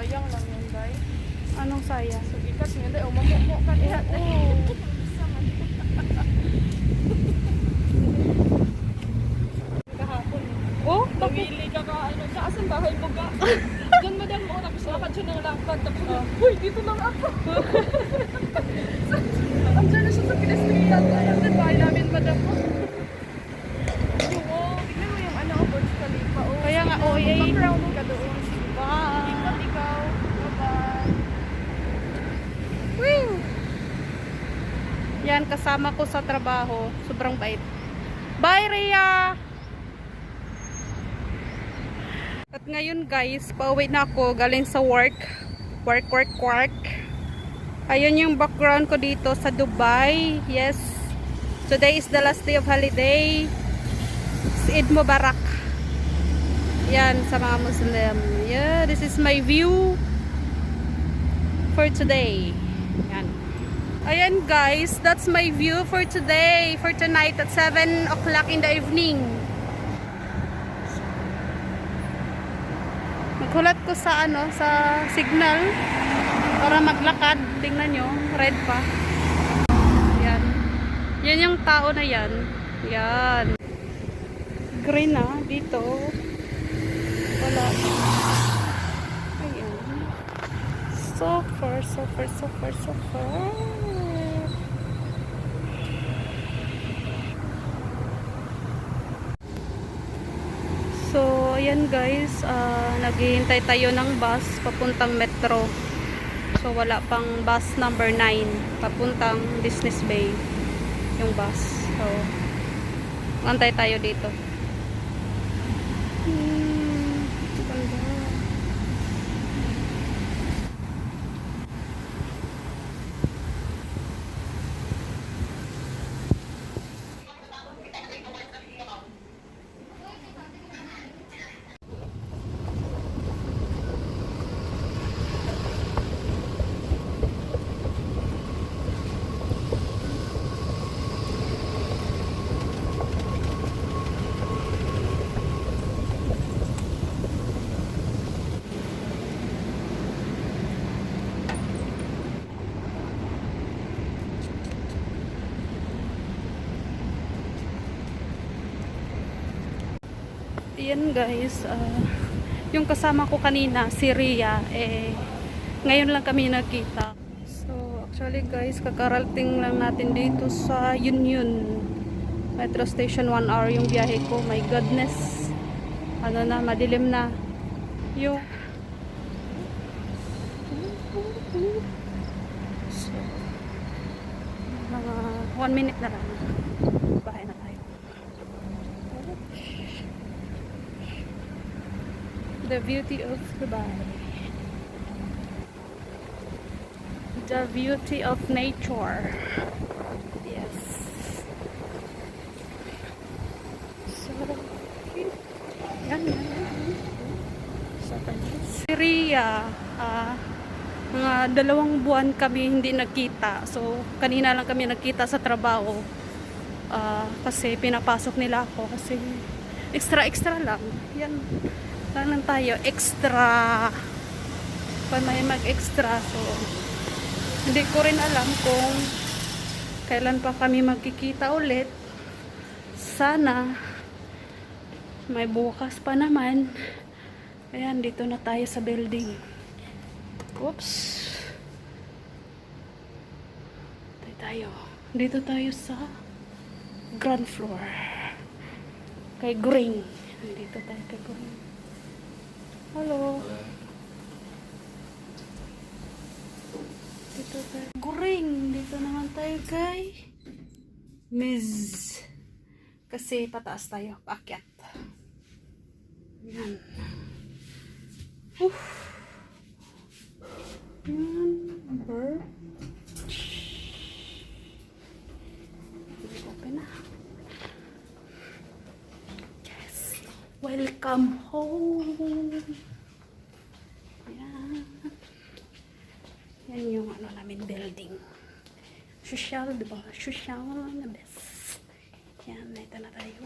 sayang lang yun, day. Anong sayang? So, ikas nga, day. O, mamukmo ka diha, day. Kahapon. Oh, Namili ka ka, ano, sa asan bahay mo ka? Diyan, madam, o, tapos lakad siya ng lakad. Tapos, uy, dito lang ako. Andiyan na siya sa pedestrian. Ayan, din, bahay namin, madam. Tignan mo yung ano, Burj Khalifa. Oh, Kaya nga, oh, eh. Background ka doon. bye. Ikot ikaw. Bye-bye. Woo! Yan, kasama ko sa trabaho. Sobrang bait. Bye, Rhea! At ngayon, guys, pauwi na ako. Galing sa work. Work. Ayun yung background ko dito sa Dubai. Yes. Today is the last day of holiday. It's Eid Mubarak. Yan, sa mga Muslim. Yeah, this is my view for today. Yan. Ayan guys, that's my view for today, for tonight at 7 o'clock in the evening. Maghulat ko sa ano, sa signal para maglakad. Tingnan nyo, red pa. Yan. Yan yung tao na yan. Yan. Green na dito. Wala. Ayan. So far. So, ayan guys, naghihintay tayo ng bus papuntang metro. So, wala pang bus number 9 papuntang Business Bay yung bus. So, antay tayo dito. Ganda. Ayan guys, yung kasama ko kanina, si Rhea, ngayon lang kami nagkita. So actually guys, kakarating lang natin dito sa Union Metro Station. 1 hour yung biyahe ko. My goodness, ano na, madilim na yung so, mga 1 minute na lang bahay na tayo. The beauty of Dubai. The beauty of nature. Yes. So, yan. So, Syria. Mga 2 buwan kami hindi nagkita. So, kanina lang kami nagkita sa trabaho. Kasi pinapasok nila ako. Kasi extra lang. Yan. Lang tayo extra pa may mag-extra, so hindi ko rin alam kung kailan pa kami magkikita ulit. Sana may bukas pa naman. Ayan, dito na tayo sa building. Oops, dito tayo sa ground floor kay Green. Dito tayo kay Green. Hello. Dito tayo. Guring. Dito naman tayo kay Miss. Kasi pataas tayo. Paakyat. Yan. Yan. Open na. Welcome home. Yan. Yan yung ano namin building. Social, diba? Social na best. Yan, ito na tayo.